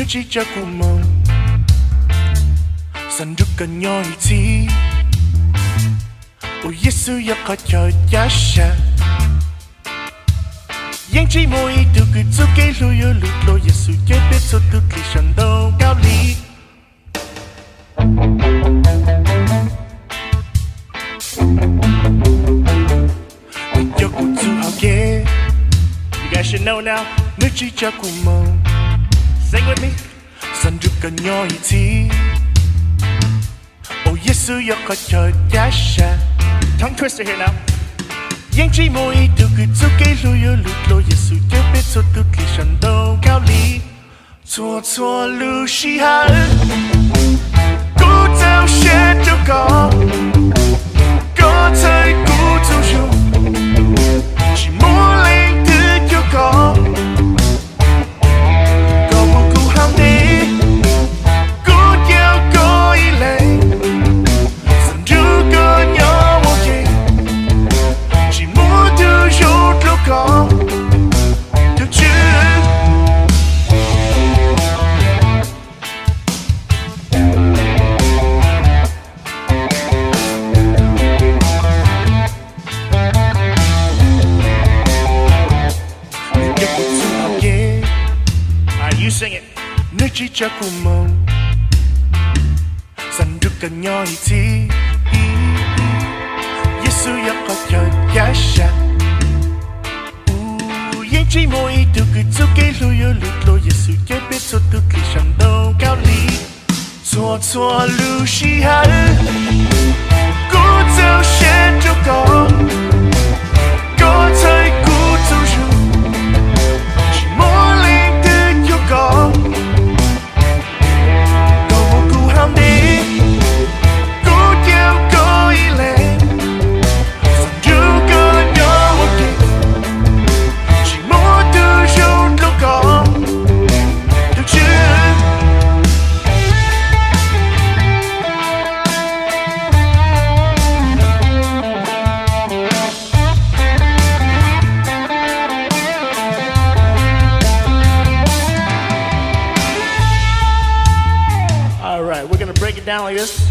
Nws tsis tso kuv moo, xav nrug koj nyob ib txhis. Ua Yexus yog qhov chaw cab sam. Yeej tsis muaj ib tug kws txuj kev hlub yuav lug dlua Yexus caij peb txhua tug dlig saum ntoo Kav Lis. Nws yog kuv txuj hau kev. You guys should know now. Nws tsis tso kuv moo, sing with me, xav nrug koj nyob ib txhis. Ua Yexus yog qhov chaw cab sam. Tongue twister here now. Yeej tsis muaj ib tug kws txuj kev hlub yuav lug dlua Yexus caij peb txhua tug dlig saum ntoo Kav Lis. Txhua txhua lub sij hawm kuv txaus siab rau koj, koj txhawb kuv txhua zaug, tsis muaj leej twg cuag koj. Koj muab kuv hau ntev, kuv caum koj ib leeg, xav nrug koj nyob ua ke, tsis muaj tug zoo dlua koj, tus Tswv. Nws yog kuv txuj hau kev. All right, you sing it. Nws tsis tso kuv moo, xav nrug koj nyob ib txhis. Yexus yog qhov chaw cab sam. Yeej tsis muaj ib tug kws txuj kev hlub yuav lug dlua Yexus caij peb txhua tug dlig saum ntoo Kav Lis. Txhua txhua lub sij hawm kuv txaus siab rau koj, koj txhawb kuv txhua zaug, tsis muaj leej twg cuag koj. Koj muab kuv hau ntev, kuv caum koj ib leeg, xav nrug koj nyob ua ke, tsis muaj tug zoo dlua koj, tus Tswv. All right, we're gonna break it down like this.